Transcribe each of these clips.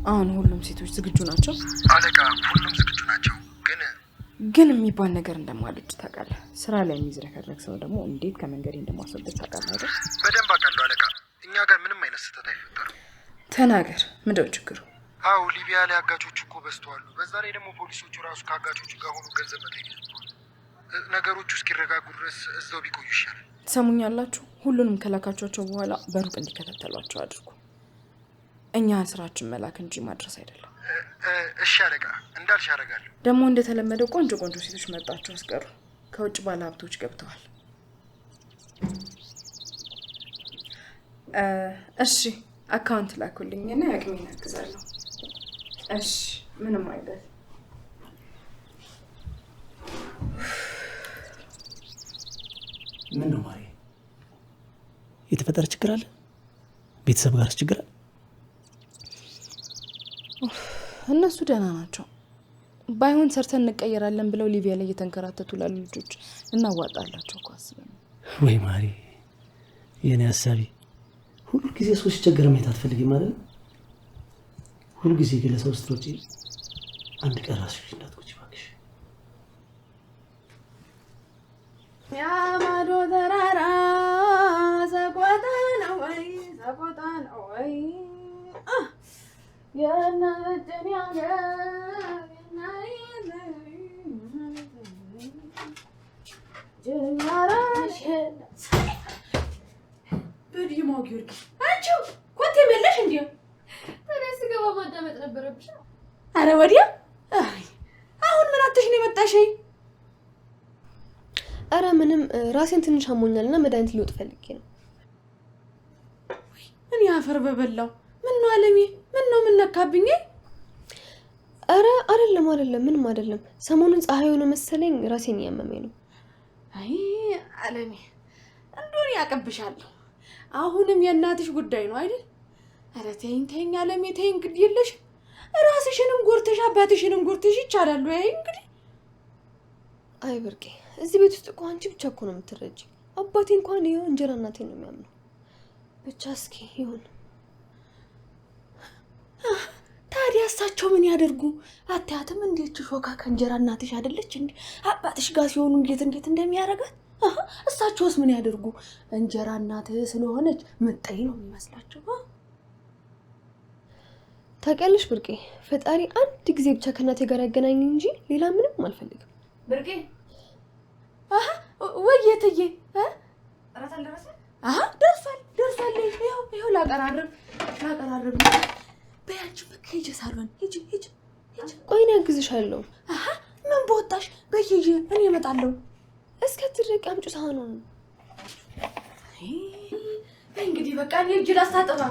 አሁን ሁሉም ሴቶች ዝግጁ ናቸው? አለቃ፣ ሁሉም ዝግጁ ናቸው። ግን ግን የሚባል ነገር እንደማልወድ ታውቃለህ። ስራ ላይ የሚዝረከረክ ሰው ደግሞ እንዴት ከመንገዴ እንደማስወገድ ታውቃለህ አይደል? በደንብ አውቃለሁ አለቃ። እኛ ጋር ምንም አይነት ስህተት አይፈጠርም። ተናገር፣ ምንድነው ችግሩ? አዎ፣ ሊቢያ ላይ አጋቾች እኮ በዝተዋል። በዛ ላይ ደግሞ ፖሊሶቹ ራሱ ከአጋቾቹ ጋር ሆኖ ገንዘብ መጠየቅ ጀምረዋል። ነገሮቹ እስኪረጋጉ ድረስ እዛው ቢቆዩ ይሻላል። ትሰሙኛላችሁ? ሁሉንም ከላካቿቸው በኋላ በሩቅ እንዲከታተሏቸው አድርጉ። እኛ ስራችን መላክ እንጂ ማድረስ አይደለም። እሺ አለቃ፣ እንዳልሽ አደርጋለሁ። ደግሞ እንደተለመደው ቆንጆ ቆንጆ ሴቶች መጣችሁ አስቀሩ። ከውጭ ባለ ሀብቶች ገብተዋል። እሺ account ላኩልኝ እና ያቅሜን አግዛለሁ። እሺ ምንም አይደል። ምን ነው ማሪ፣ የተፈጠረ ችግር አለ? ቤተሰብ ጋር ችግር አለ? እነሱ ደህና ናቸው። ባይሆን ሰርተን እንቀየራለን ብለው ሊቢያ ላይ እየተንከራተቱ ላሉ ልጆች እናዋጣላቸው እኮ አስበን። ወይ ማሪ፣ የኔ ሀሳቢ ሁሉ ጊዜ ሰው ሲቸገር ማየት አትፈልጊም ማለት ነው? ሁሉ ጊዜ ግን ለሰው ስትሮጪ አንድ ቀን ራስሽ እንዳትጎጂ እባክሽ። ያማዶ ተራራ ሰቆጣ ነው ወይ ሰቆጣ ነው ወይ የነጭን ያገር በዲማው ጊዮርጊስ አንቺው ኮቴ መለሽ እንዴ? ታዲያ ስገባ ማዳመጥ ነበረብሽ። አረ ወዲያ አሁን ምን አትሽ ነው የመጣሽኝ? አረ ምንም፣ ራሴን ትንሽ አሞኛል እና መድኃኒት ልውጥ ፈልጌ ነው። እኔ አፈር በበላው። ምን ነው አለሜ? ምን ነው ምን ነካብኝ? አረ አይደለም አይደለም፣ ምንም አይደለም። ሰሞኑን ፀሐይ ሆነ መሰለኝ ራሴን እያመመኝ ነው። አይ አለሜ፣ እንደሆነ ያቀብሻለሁ። አሁንም የእናትሽ ጉዳይ ነው አይደል? አረ ተይኝ ተይኝ አለሜ ተይኝ፣ ግድ የለሽ ራስሽንም ጎርተሽ አባትሽንም ጎርተሽ ይቻላል ወይ እንግዲህ። አይ ብርቄ፣ እዚህ ቤት ውስጥ እኮ አንቺ ብቻ እኮ ነው የምትረጂ። አባቴ እንኳን ይኸው እንጀራ እናቴን ነው የሚያምነው። ብቻ እስኪ ይሁን። ታዲያ እሳቸው ምን ያደርጉ? አታያትም እንዴት ሾካ ከእንጀራ እናትሽ አይደለች እንዴ? አባትሽ ጋር ሲሆኑ እንዴት እንዴት እንደሚያደርጋት። እሳቸውስ ምን ያደርጉ? እንጀራ እናትህ ስለሆነች ምጠይ ነው የሚመስላቸው። ታውቂያለሽ ብርቄ፣ ፈጣሪ አንድ ጊዜ ብቻ ከእናቴ ጋር ያገናኝ እንጂ ሌላ ምንም አልፈልግም። ብርቄ ወይ የትዬ እራት አልደረሰም? ደርሷል ደርሷል። ይኸው ይኸው ላቀራርብ ላቀራርብ። በያንቺ በቃ ሂጂ ሳሎን ሂጂ ሂጂ ሂጂ። ቆይ እኔ አግዝሻለሁ። ምን በወጣሽ? በይ ሂጂ፣ እኔ እመጣለሁ። እስከትድረቂ አምጪው ሳህኑን። እንግዲህ በቃ እኔ እጅ ላስታጥባ።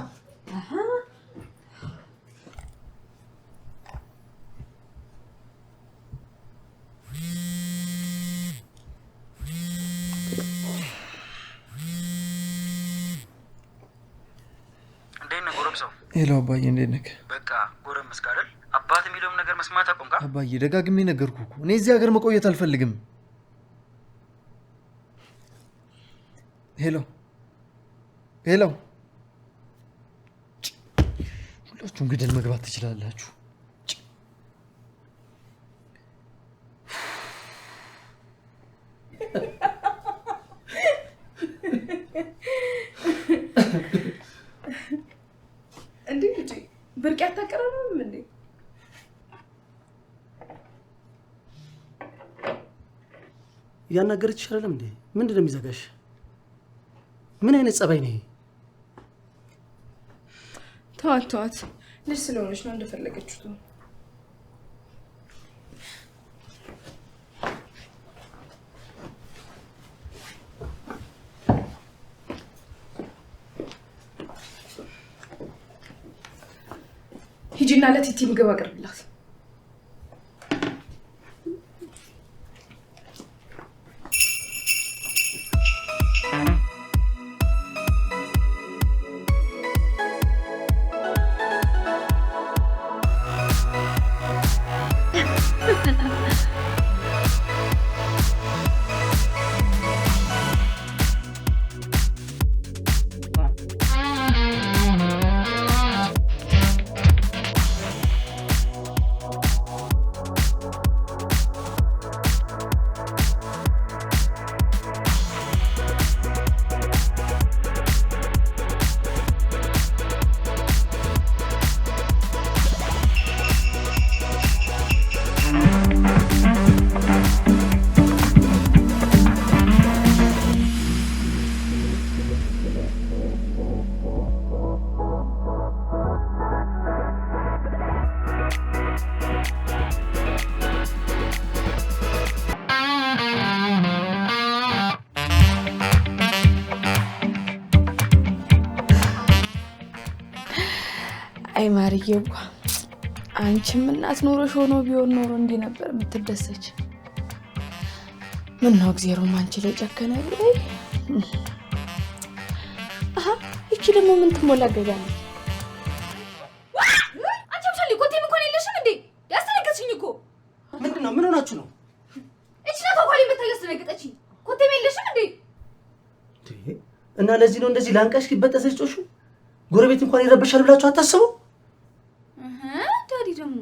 እንዴት ነህ ጎረምሳው? Hello አባዬ፣ እንዴት ነህ? በቃ ጎረመስክ አይደል? አባት የሚለውም ነገር መስማት አቆምካ? አባዬ ደጋግሜ ነገርኩህ እኮ እኔ እዚህ ሀገር መቆየት አልፈልግም። Hello hello፣ ሁላችሁም ገደል መግባት ትችላላችሁ። እንዴ ልጄ ብርቄ አታቀራርብም እንዴ? እያናገረችሽ አይደለም እንዴ? ምንድን ነው የሚዘጋሽ? ምን አይነት ጸባይ ነው ይሄ? ተዋት ተዋት፣ ልጅ ስለሆነች ነው እንደፈለገችው ትሁን። ሂጂና ለቲቲ ምግብ አቅርብላት። አይ ማርዬዋ፣ አንቺም እናት ኖሮሽ ሆኖ ቢሆን ኖሮ እንዲህ ነበር የምትደሰች። ምነው እግዜሩም አንቺ ላይ ጨከነ? አሃ ይቺ ደግሞ ምን ትሞላገጋለች? አንቺ ምሳሌ ኮቴም እንኳን የለሽም እንዴ? ያስደነገጥሽኝ እኮ። ምንድነው? ምን ሆናችሁ ነው? እቺ ናት እንኳን የምታይ ያስደነገጠችኝ። ኮቴም የለሽም እንዴ? እና ለዚህ ነው እንደዚህ ላንቃሽ ይበጠሰች ጮሹ? ጎረቤት እንኳን ይረበሻል ብላችሁ አታስቡ? Daddy ደግሞ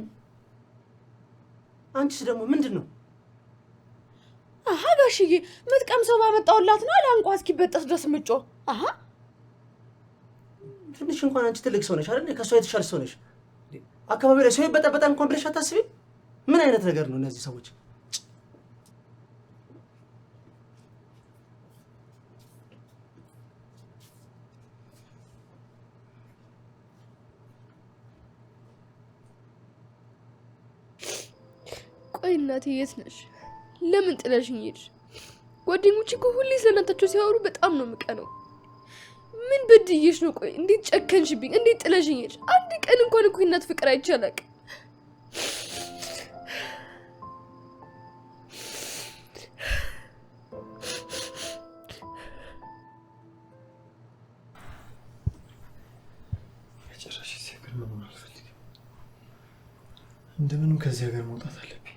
አንቺስ ደግሞ ምንድን ነው? አሃ ጋሽዬ፣ ምትቀምሰው ባመጣሁላት ነው ላንቋ እስኪበጠስ ድረስ ምጮ። አሃ ትንሽ እንኳን አንቺ ትልቅ ሰው ነሽ አይደል? ከሷ የተሻለሽ ሰው ነሽ። አካባቢ ላይ ሰው ይበጠበጣል እንኳን ብለሽ አታስቢ? ምን አይነት ነገር ነው እነዚህ ሰዎች? ቆይ እናቴ የት ነሽ? ለምን ጥለሽኝ ሄድሽ? ጓደኞቼ እኮ ሁሌ ስለ እናታቸው ሲያወሩ በጣም ነው የምቀነው። ምን በድዬሽ ነው? ቆይ እንዴት ጨከንሽብኝ? እንዴት ጥለሽኝ ሄድሽ? አንድ ቀን እንኳን እኮ የእናት ፍቅር አይቼ አላውቅም። በጭራሽ እዚህ ሀገር መኖር አልፈልግም። እንደምንም ከዚህ ሀገር መውጣት አለብኝ።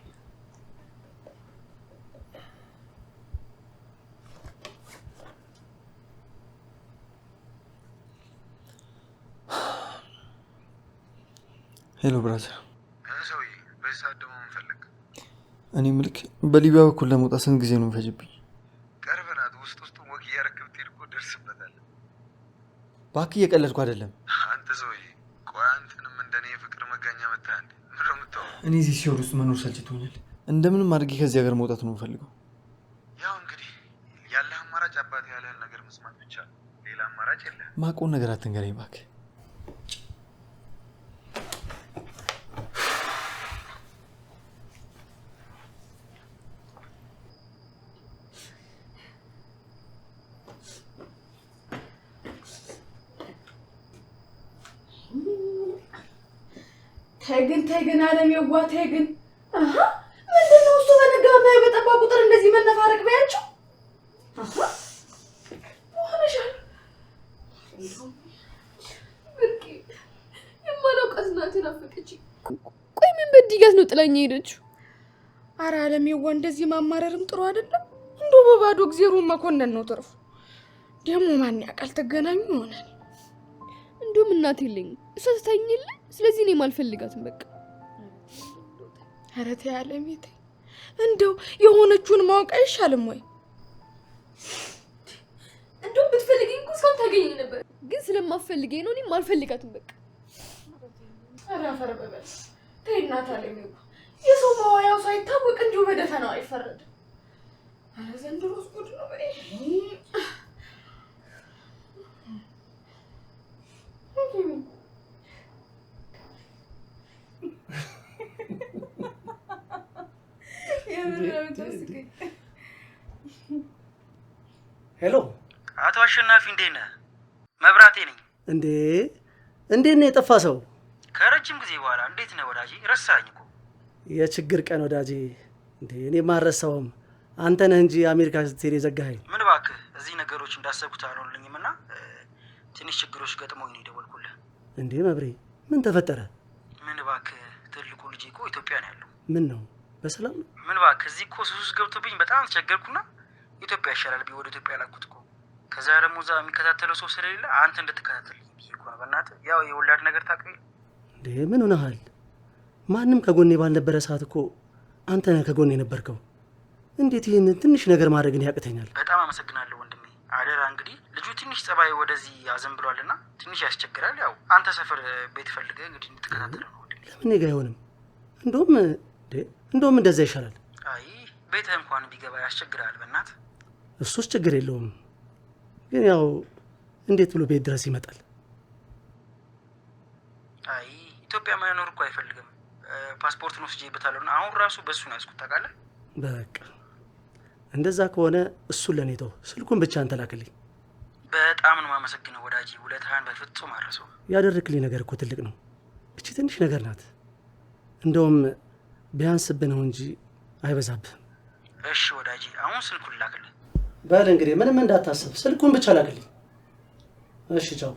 Hello brother። ሰውዬ በዚህ ሰዓት ደግሞ ምን ፈለግ? እኔ ምልክ በሊቢያ በኩል ለመውጣት ስንት ጊዜ ነው የሚፈጅብኝ? ቅርብ ናት። ውስጥ ውስጡን walk እያደረክ ብትሄድ እኮ ደርስበታለህ። እባክህ እየቀለድኩ አይደለም። አንተ ሰውዬ ቆይ አንተንም እንደኔ የፍቅር መጋኛ መታህ እንዴ? ምንድን ነው የምታወራው? እኔ እዚህ ሲኦል ውስጥ መኖር ሰልችቶኛል። እንደምንም አድርጌ ከዚህ ሀገር መውጣት ነው የምፈልገው። ያው እንግዲህ ያለህ አማራጭ አባት ያለህን ነገር መስማት ብቻ ነው። ሌላ አማራጭ የለህም። ማቆን ነገር አትንገረኝ እባክህ። ተይ ግን ተይ ግን አለሜዋ ተይ ግን። አሃ ምንድነው እሱ በነጋ በጠባ ቁጥር እንደዚህ መነፋረቅ በያቸው? አሃ ሆነሻል። ብርቄ የማላውቃት እናቴ ናፈቀችኝ። ቆይ ምን በድያት ነው ጥላኝ የሄደችው? አረ አለሜዋ እንደዚህ ማማረርም ጥሩ አይደለም። እንደው በባዶ እግዜሩን መኮነን ነው ትርፉ። ደግሞ ማን ያውቃል ትገናኙ ይሆናል። እንደውም እናቴ የለኝም፣ እሷ ትታኝ የለ። ስለዚህ እኔም አልፈልጋትም በቃ። ኧረ ተይ አለሜ ተይ። እንደው የሆነችውን ማወቅ አይሻልም ወይ? እንደውም ብትፈልገኝ እኮ እስካሁን ታገኘኝ ነበር፣ ግን ስለማፈልገኝ ነው እኔም አልፈልጋትም በቃ። ኧረ አፈር በበል ተይ እናት አለሜዋ። የሰው መዋያው ሳይታወቅ እንዲሁ በደፈናው አይፈረድም። ኧረ ዘንድሮስ ጉድ ነው በይ። Hello አቶ አሸናፊ እንዴት ነህ? መብራቴ ነኝ። እንዴ እንዴት ነው የጠፋ ሰው? ከረጅም ጊዜ በኋላ እንዴት ነህ ወዳጄ? ረሳኸኝ እኮ። የችግር ቀን ወዳጄ። እንዴ እኔማ አልረሳሁም። አንተ ነህ እንጂ አሜሪካ ስትሄድ የዘጋኸኝ። ምን እባክህ እዚህ ነገሮች እንዳሰብኩት አልሆኑልኝም እና ትንሽ ችግሮች ገጥሞኝ ነው የደወልኩልህ። እንዴ መብሬ ምን ተፈጠረ? ምን እባክህ ትልቁ ልጄ እኮ ኢትዮጵያ ነው ያለው። ምን ነው በሰላም ነው? ምን እባክህ እዚህ እኮ ሱስ ገብቶብኝ በጣም ተቸገርኩና ኢትዮጵያ ይሻላል ብዬ ወደ ኢትዮጵያ ላኩት እኮ። ከዛ ደግሞ እዛ የሚከታተለው ሰው ስለሌለ አንተ እንድትከታተልኝ ብዬ እኮ ነው። በእናትህ ያው የወላድ ነገር ታውቀው። እንዴ ምን ሆነሃል? ማንም ከጎኔ ባልነበረ ሰዓት እኮ አንተ ነህ ከጎኔ የነበርከው። እንዴት ይህን ትንሽ ነገር ማድረግን ያቅተኛል? በጣም አመሰግናለሁ ወንድሜ። አደራ እንግዲህ ልጁ ትንሽ ጸባይ ወደዚህ አዘንብሏልና ትንሽ ያስቸግራል። ያው አንተ ሰፈር ቤት ፈልገህ እንግዲህ እንድትከታተለው ነው ወንድሜ። ለምን እኔ ጋ አይሆንም? እንደውም እንደዛ ይሻላል። አይ ቤትህ እንኳን ቢገባ ያስቸግራል። በእናትህ እሱስ ችግር የለውም፣ ግን ያው እንዴት ብሎ ቤት ድረስ ይመጣል? አይ ኢትዮጵያ መኖር እኮ አይፈልግም። ፓስፖርቱን ወስጄበታለሁ። አሁን ራሱ በሱ ነው ያዝኩት ታውቃለህ። በቃ እንደዛ ከሆነ እሱን ለኔ ተው፣ ስልኩን ብቻ አንተ ላክልኝ። በጣም ነው የማመሰግነው ወዳጄ፣ ውለታህን በፍጹም አልረሳውም። ያደረክልኝ ነገር እኮ ትልቅ ነው። እቺ ትንሽ ነገር ናት። እንደውም ቢያንስብህ ነው እንጂ አይበዛብህም። እሺ ወዳጄ፣ አሁን ስልኩን ላክልህ። በል እንግዲህ ምንም እንዳታስብ፣ ስልኩን ብቻ ላክልኝ። እሺ ቻው።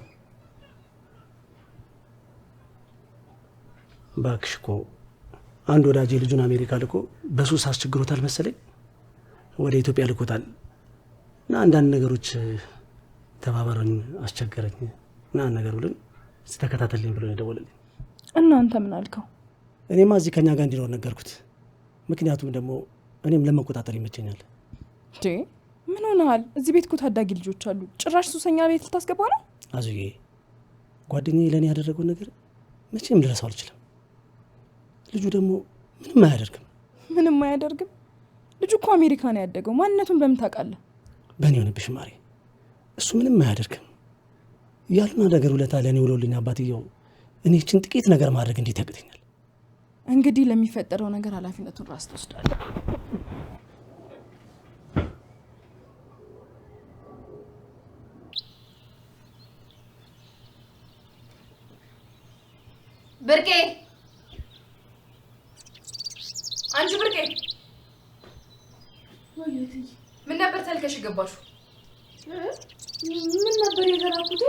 እባክሽ እኮ አንድ ወዳጄ ልጁን አሜሪካ ልኮ በሱስ አስቸግሮታል መሰለኝ፣ ወደ ኢትዮጵያ ልኮታል እና አንዳንድ ነገሮች ተባበረኝ፣ አስቸገረኝ ምናምን ነገር ብሎኝ እስኪ ተከታተልኝ ብሎ ነው የደወለልኝ። እናንተ ምን አልከው? እኔማ እዚህ ከኛ ጋር እንዲኖር ነገርኩት። ምክንያቱም ደግሞ እኔም ለመቆጣጠር ይመቸኛል። እንዴ ምን ሆነሃል? እዚህ ቤት እኮ ታዳጊ ልጆች አሉ። ጭራሽ ሱሰኛ ቤት ልታስገባ ነው? አዙዬ ጓደኛዬ ለእኔ ያደረገውን ነገር መቼም ልረሳው አልችልም። ልጁ ደግሞ ምንም አያደርግም። ምንም አያደርግም። ልጁ እኮ አሜሪካ ነው ያደገው። ማንነቱን በምን ታውቃለህ? በእኔ ሆነብሽ ማሬ፣ እሱ ምንም አያደርግም። ያሉና ነገር ውለታ ለእኔ ውሎልኝ አባትየው እኔ ይህችን ጥቂት ነገር ማድረግ እንዴት ያቅተኛል? እንግዲህ ለሚፈጠረው ነገር ኃላፊነቱን ራስ ትወስዳለህ። ብርቄ፣ አንቺ ብርቄ፣ ምን ነበር ተልከሽ የገባሽው? ምን ነበር የተላኩት?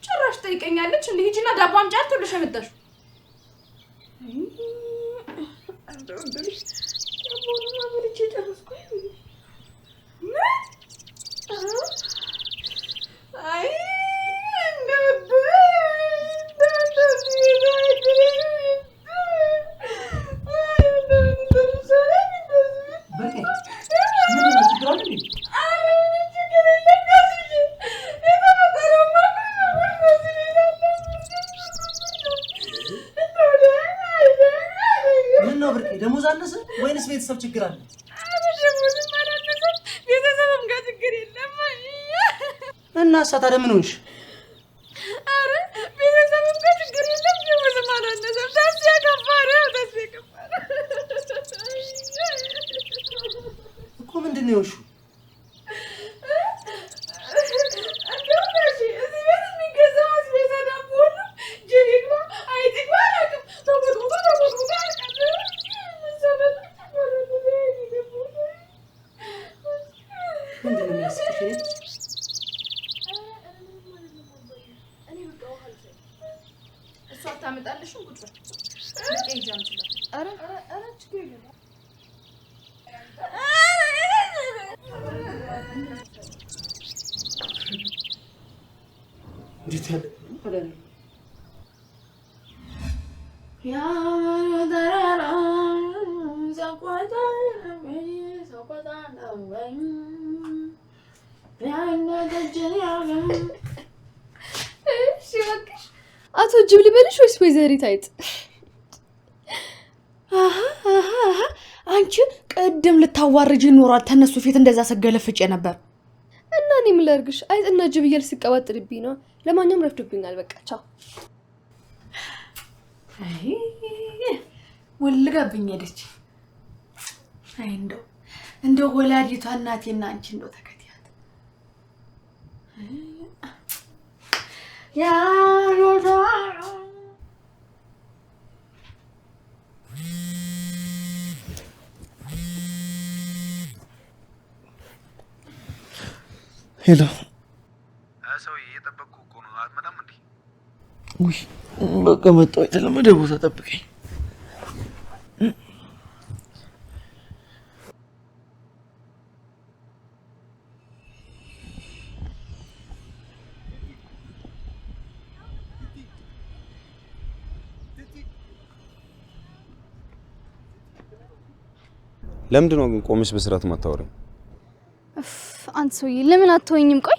ጭራሽ ጠይቀኛለች እንዴ? ሂጂና ዳቦ አምጪ አትብለሽ የመጣሽው። ዳቦውንማ በልቼ ጨረስኩኝ። አይ ምነው ብርቄ፣ ደሞዝ አነሰ ወይንስ ቤተሰብ ችግር አለ? ቤተሰብም ጋር ችግር የለም። እና እሷ ታዲያ ምን ሆንሽ? ኧረ ቤተሰብም ጋር ችግር የለም። ደሞዝም አላነሰም። ተስፋ ከፋ ነው፣ ተስፋ ከፋ ነው እኮ ምንድን ነው የሆንሽው? እንደውም እሺ፣ እዚህ ቤት የሚገዛው አስቤዛ ዳቦ ሁሉ ጅብ ይግባ አይጥ ይግባ አላውቅም። ተቦጥቡጦ ተቦጥቡጦ ያልቃል። ምንድን ነው የሚያስቅሽ? እኔ እሷ አታመጣልሽም። ቁጭ በል ብርቄ፣ ሂጂ አምጪላት። ኧረ ኧረ ችግር የለም። እንዴት ያለ እሺ እባክሽ አቶ ጅብ ልበልሽ ወይስ ወይዘሪት አይጥ? አንቺ ቅድም ልታዋርጅ ይኖራል ተነሱ ፊት እንደዛ ሰገለፍጭ ነበር። እና እኔ ምን ላድርግሽ? አይጥና ጅብ እያልሽ ሲቀባጥርብኝ ነው። ለማንኛውም ረፍዶብኛል። በቃ ቻው። አይ ወልጋብኝ ሄደች። አይ እንደው እንደው ወላዲቷ እናቴና አንቺ እንደው ተከትያት ያ Hello። ሰውዬ እየጠበቅኩህ እኮ ነው። አትመጣም እንዴ? ውይ በቃ መጣሁ። የተለመደ ቦታ ጠብቀኝ። ለምንድን ነው ግን ቆመሽ በስርዓት የማታወሪኝ? አንተ ሰውዬ ለምን አትወኝም? ቆይ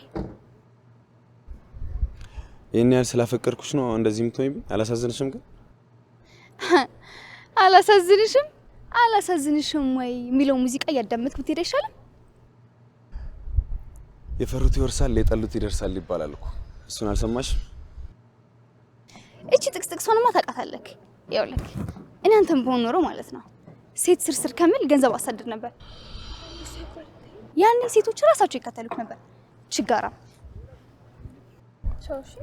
ይህን ያህል ስላፈቀርኩሽ ነው እንደዚህ የምትሆኝብኝ? አላሳዝንሽም ግን? አላሳዝንሽም አላሳዝንሽም ወይ የሚለው ሙዚቃ እያዳመጥክ ብትሄድ አይሻልም? የፈሩት ይወርሳል የጠሉት ይደርሳል ይባላል እኮ። እሱን አልሰማሽም? እቺ ጥቅስ ጥቅሷንማ ታውቃታለህ። ይኸውልህ እኔ አንተን ብሆን ኖሮ ማለት ነው ሴት ስርስር ከምል ገንዘብ አሳድር ነበር። ያኔ ሴቶች ራሳቸው ይከተሉክ ነበር። ችጋራ ቻው። እሺ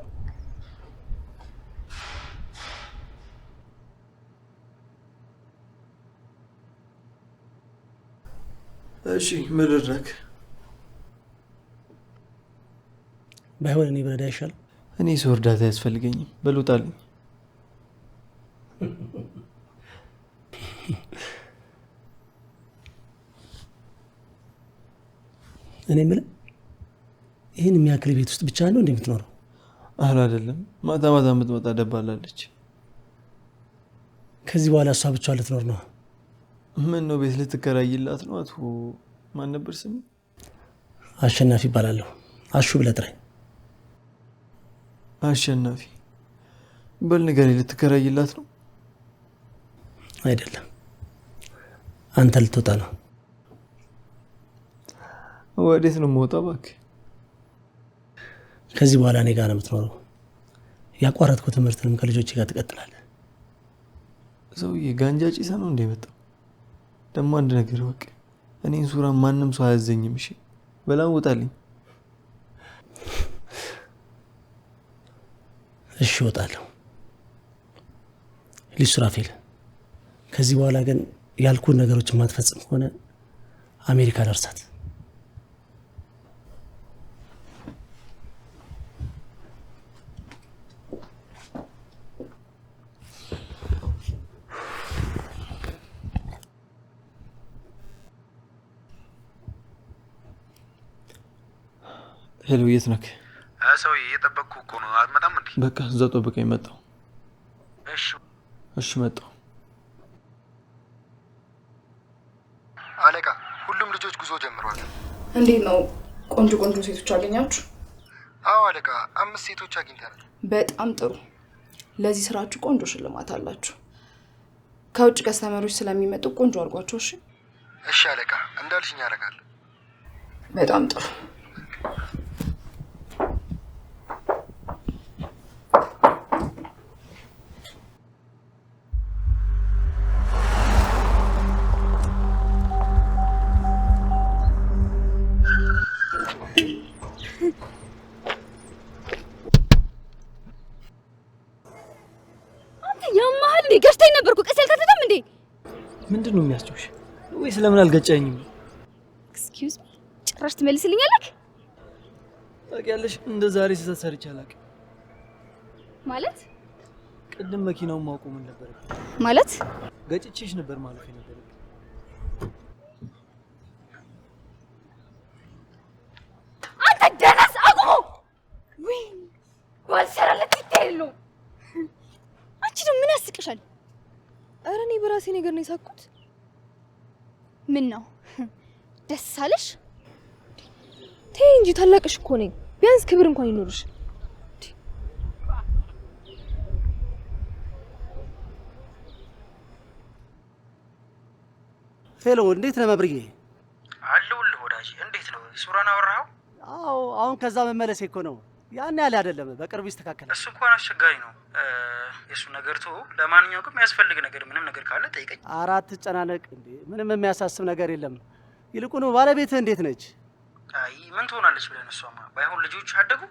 እሺ ምን ልርዳክ? ባይሆን እኔ ብረዳ አይሻልም? እኔ ሰው እርዳታ አያስፈልገኝም። በል ውጣልኝ። እኔ የምልህ ይህን የሚያክል ቤት ውስጥ ብቻ ነው እንደምትኖረው? አረ አይደለም፣ ማታ ማታ የምትመጣ ደባላለች። ከዚህ በኋላ እሷ ብቻ ልትኖር ነው? ምን ነው ቤት ልትከራይላት ነው? አቶ ማን ነበር ስሙ? አሸናፊ ይባላለሁ። አሹ ብለህ ጥራኝ። አሸናፊ በል ንገረኝ፣ ልትከራይላት ነው? አይደለም፣ አንተ ልትወጣ ነው። ወዴት ነው የምወጣው? እባክህ ከዚህ በኋላ እኔ ጋር ነው የምትኖረው። ያቋረጥኩት ትምህርትንም ከልጆቼ ጋር ትቀጥላለህ። ሰውዬ ጋንጃ ጭሰህ ነው እንደ የመጣው? ደግሞ አንድ ነገር እወቅ፣ እኔን ሱራ ማንም ሰው አያዘኝም። እሺ በላም ውጣልኝ። እሺ እወጣለሁ። ልጅ ሱራፌል፣ ከዚህ በኋላ ግን ያልኩህን ነገሮች የማትፈጽም ከሆነ አሜሪካ ደርሳት። Hello፣ የት ነህ? ሰውዬ እየጠበቅኩህ እኮ ነው። አትመጣም እንዴ? በቃ እዛው ጠብቀኝ፣ መጣሁ። እሺ እሺ፣ መጣሁ። አለቃ፣ ሁሉም ልጆች ጉዞ ጀምረዋል። እንዴት ነው? ቆንጆ ቆንጆ ሴቶች አገኛችሁ? አዎ አለቃ፣ 5 ሴቶች አግኝተናል። በጣም ጥሩ። ለዚህ ስራችሁ ቆንጆ ሽልማት አላችሁ። ከውጭ customer ኦች ስለሚመጡ ቆንጆ አድርጓቸው። እሺ እሺ አለቃ፣ እንዳልሽኝ አደርጋለሁ። በጣም ጥሩ። ገጭተኝ ነበርኩ። ቀስ ያልከተተም እንዴ? ምንድን ነው የሚያስጮሽ? ወይስ ለምን አልገጨኝም? Excuse me፣ ጭራሽ ትመልስልኛለህ? ታውቂያለሽ፣ እንደ ዛሬ ስህተት ሰርቼ አላውቅም። ማለት ቅድም መኪናውን ማቆም ነበረብኝ። ማለት ገጭቼሽ ነበር ማለት የነበረብኝ። አንተ ደረስ አቁሙ። ወይ ባልሰራለት ይታይሉ። አንቺ ደግሞ ምን ያስቅሻል? ኧረ እኔ በራሴ ነገር ነው የሳቅኩት። ምን ነው ደስ አለሽ? ተይ እንጂ ታላቅሽ እኮ ነኝ። ቢያንስ ክብር እንኳን ይኖርሽ። Hello፣ እንዴት ነህ መብርዬ? አለሁልህ ወዳጄ። እንዴት ነው ሱራን አወራኸው? አዎ፣ አሁን ከዛ መመለሴ እኮ ነው። ያን ያህል አይደለም፣ በቅርቡ ይስተካከላል። እሱ እንኳን አስቸጋሪ ነው የእሱ ነገር ተወው። ለማንኛውም ግን የሚያስፈልግ ነገር ምንም ነገር ካለ ጠይቀኝ። ኧረ አትጨናነቅ እንዴ፣ ምንም የሚያሳስብ ነገር የለም። ይልቁኑ ባለቤትህ እንዴት ነች? አይ ምን ትሆናለች ብለን፣ እሷማ ባይሆን ልጆች አደጉ።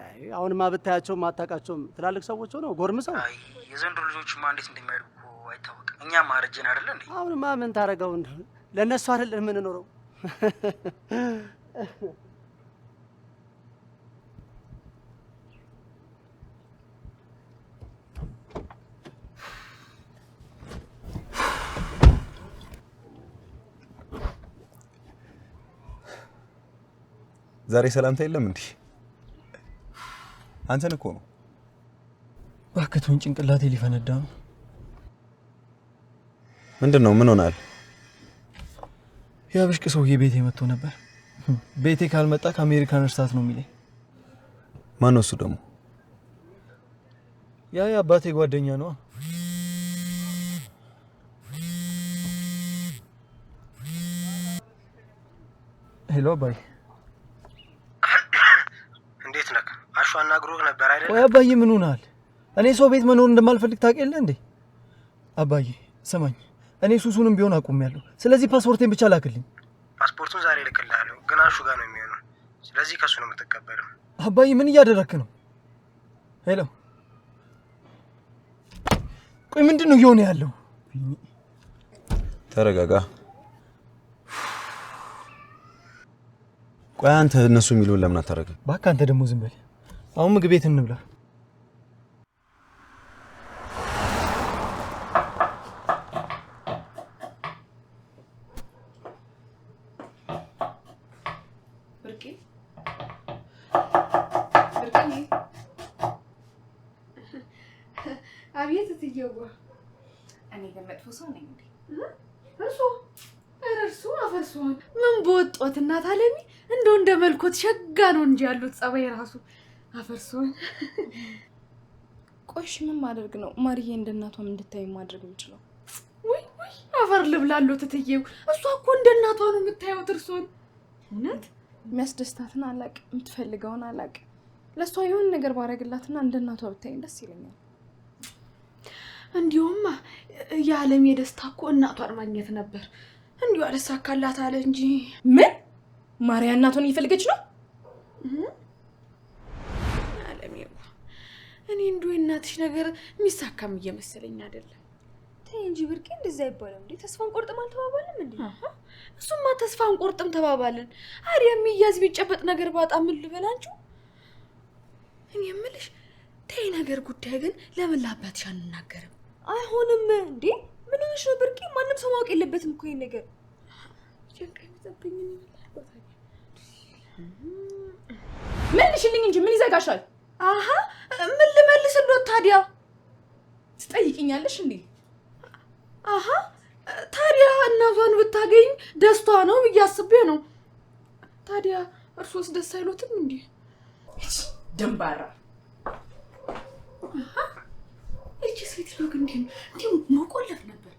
አይ አሁንማ ብታያቸውም አታውቃቸውም፣ ትላልቅ ሰዎች ሆነው ጎርምሰው። አይ የዘንድሮ ልጆችማ እንዴት እንደሚያድጉ እኮ አይታወቅም። እኛም አረጀን አይደለ እንዴ? አሁንማ ምን ታደርገው፣ ለእነሱ አይደለን የምንኖረው። ዛሬ ሰላምታ የለም እንዴ? አንተን እኮ ነው። እባክህ ተወኝ፣ ጭንቅላቴ ሊፈነዳ ነው። ምንድን ነው? ምን ሆናል? ያ ብሽቅ ሰውዬ ቤቴ መጥቶ ነበር። ቤቴ ካልመጣ ከአሜሪካን እርሳት ነው የሚለኝ። ማነው እሱ ደግሞ? ያ የአባቴ ጓደኛ ነዋ። Hello አባዬ። እንዴት ነህ? አሹ አናግሮህ ነበር አይደል? ቆይ አባዬ ምን ሆነሃል? እኔ ሰው ቤት መኖር እንደማልፈልግ ታውቅ የለ እንዴ? አባዬ ስማኝ፣ እኔ ሱሱንም ቢሆን አቁሜያለሁ። ስለዚህ ፓስፖርቴን ብቻ ላክልኝ። ፓስፖርቱን ዛሬ እልክልሃለሁ፣ ግን አሹ ጋር ነው የሚሆነው። ስለዚህ ከሱ ነው የምትቀበለው። አባዬ ምን እያደረክ ነው? Hello፣ ቆይ ምንድን ነው እየሆነ ያለው? ተረጋጋ። ቆይ አንተ እነሱ የሚሉን ለምን አታደርግም? እባክህ አንተ ደግሞ ዝም በል። አሁን ምግብ ቤት እንብላ። ብርቄ ብርቄ። አቤት እትዬዋ። እኔ ግን መጥፎ ሰው ነኝ እንዴ? እርሶ ኧረ እርሶ አፈርሶን ምን በወጦት እናት አለሚ እንደው እንደ መልኮት ሸጋ ነው እንጂ ያሉት ጸባይ ራሱ አፈርሶን። ቆይ እሺ ምን ማድረግ ነው ማርዬ እንደ እናቷም እንድታይ ማድረግ የምችለው? ውይ ውይ አፈር ልብላሎት እትዬው። እሷ እኮ እንደ እናቷ ነው የምታየው እርሶን። እውነት የሚያስደስታትን አላቅ፣ የምትፈልገውን አላቅ። ለእሷ የሆነ ነገር ባረግላትና እንደ እናቷ ብታይኝ ደስ ይለኛል። እንዲሁማ የዓለም የደስታ እኮ እናቷን ማግኘት ነበር። እንዲሁ አልሳካላት አለ እንጂ። ምን ማርያ እናቷን እየፈለገች ነው? ዓለሜ እኔ እንዲሁ የእናትሽ ነገር የሚሳካም እየመሰለኝ አይደለም። ተይ እንጂ ብርቄ፣ እንደዛ አይባልም እንዴ። ተስፋ አንቆርጥም አልተባባልንም እንዴ? እሱማ ተስፋ አንቆርጥም ተባባልን። አሪያ የሚያዝ የሚጨበጥ ነገር ባጣ ምን ልበላችሁ? እኔ የምልሽ ተይ ነገር ጉዳይ ግን ለምን ለአባትሽ አንናገርም? አይሆንም እንዴ። ምን ሆነሽ ነው ብርቄ? ማንም ሰው ማወቅ የለበትም እኮ ይሄን ነገር። መልሽልኝ እንጂ ምን ይዘጋሻል? አሀ ምን ልመልስልዎት ታዲያ? ትጠይቂኛለሽ እንዴ? አሀ ታዲያ እናቷን ብታገኝ ደስቷ ነው ብዬ አስቤ ነው። ታዲያ እርሶስ ደስ አይሎትም እንዴ? ደንባራ እቺ ሴትዮ ግን እንዲህ መቆለፍ ነበር።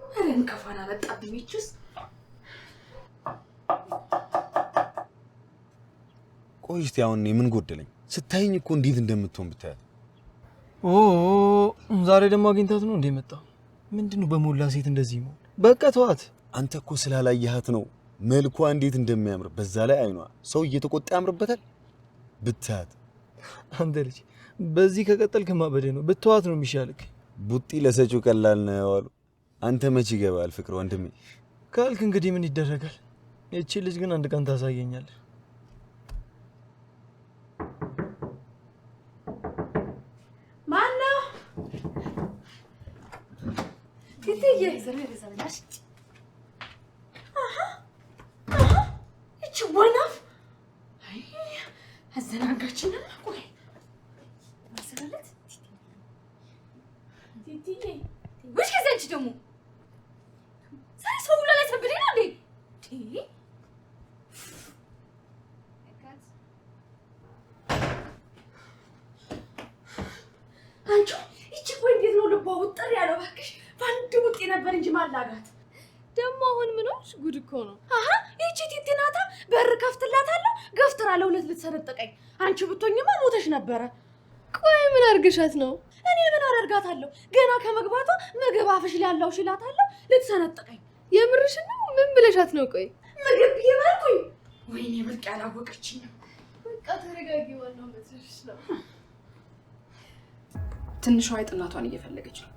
ኧረ እንከፋን አመጣብኝ ይቺስ። ቆይ እስቲ አሁን እኔ ምን ጎደለኝ? ስታይኝ እኮ እንዴት እንደምትሆን ብታያት። ኦ ዛሬ ደግሞ አግኝታት ነው እንዴ መጣው? ምንድነው በሞላ ሴት እንደዚህ መሆን? በቃ ተዋት። አንተ እኮ ስላላየሃት ነው መልኳ እንዴት እንደሚያምር፣ በዛ ላይ አይኗ ሰው እየተቆጣ ያምርበታል። ብታያት። አንተ ልጅ በዚህ ከቀጠልክ ማበደ ነው። ብትዋት ነው የሚሻልክ። ቡጢ ለሰጪው ቀላል ነው አሉ። አንተ መች ይገባል ፍቅር ወንድሜ ካልክ እንግዲህ ምን ይደረጋል። እቺ ልጅ ግን አንድ ቀን ታሳየኛለህ። ማነው? እትዬ እቺ ወናፍ አይ አዘናጋችንና። ቆይ ውሽ ከዚህ አንቺ ደግሞ ዛሬ ሰው ሁላ ላይ ሰብደኝ ነው እንዴ? አንቺ ይቺ ቆይ እንዴት ነው ልቧ ውጥር ያለው? እባክሽ በአንድ ቡጤ ነበር እንጂ ማላጋት። ደግሞ አሁን ምን ሆንሽ? ጉድ እኮ ነው። አሀ ይቺ ቲቲ ናታ። በር ከፍትላታለሁ ገፍትራ ለሁለት ልትሰነጥቀኝ። አንቺ ብትሆኝማ ሞተሽ ነበረ። ቆይ ምን አርገሻት ነው? እኔ ምን አደርጋታለሁ? ገና ከመግባቷ ምግብ አፍሽ ላይ ያለው እላታለሁ፣ ልትሰነጥቀኝ። የምርሽ ነው? ምን ብለሻት ነው? ቆይ ምግብ ብዬ ባልኩኝ። ወይኔ ብርቅ ያላወቀችኝም። በቃ ተረጋጊ፣ ዋናው መድረስሽ ነው። ትንሿ አይጥ እናቷን እየፈለገች ነው።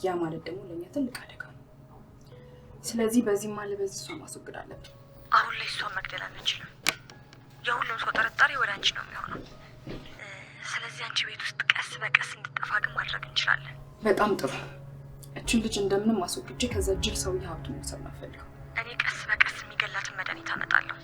ያ ማለት ደግሞ ለእኛ ትልቅ አደጋ ነው። ስለዚህ በዚህም አለ በዚህ እሷን ማስወገድ አለብን። አሁን ላይ እሷን መግደል አንችልም። የሁሉም ሰው ጥርጣሬ ወደ አንቺ ነው የሚሆነው። ስለዚህ አንቺ ቤት ውስጥ ቀስ በቀስ እንድጠፋ ግን ማድረግ እንችላለን። በጣም ጥሩ። እችን ልጅ እንደምንም አስወግጄ ከዛ ጅል ሰውዬ ሀብቱን መውሰድ ነው የምፈልገው። እኔ ቀስ በቀስ የሚገላትን መድኃኒት አመጣለሁ።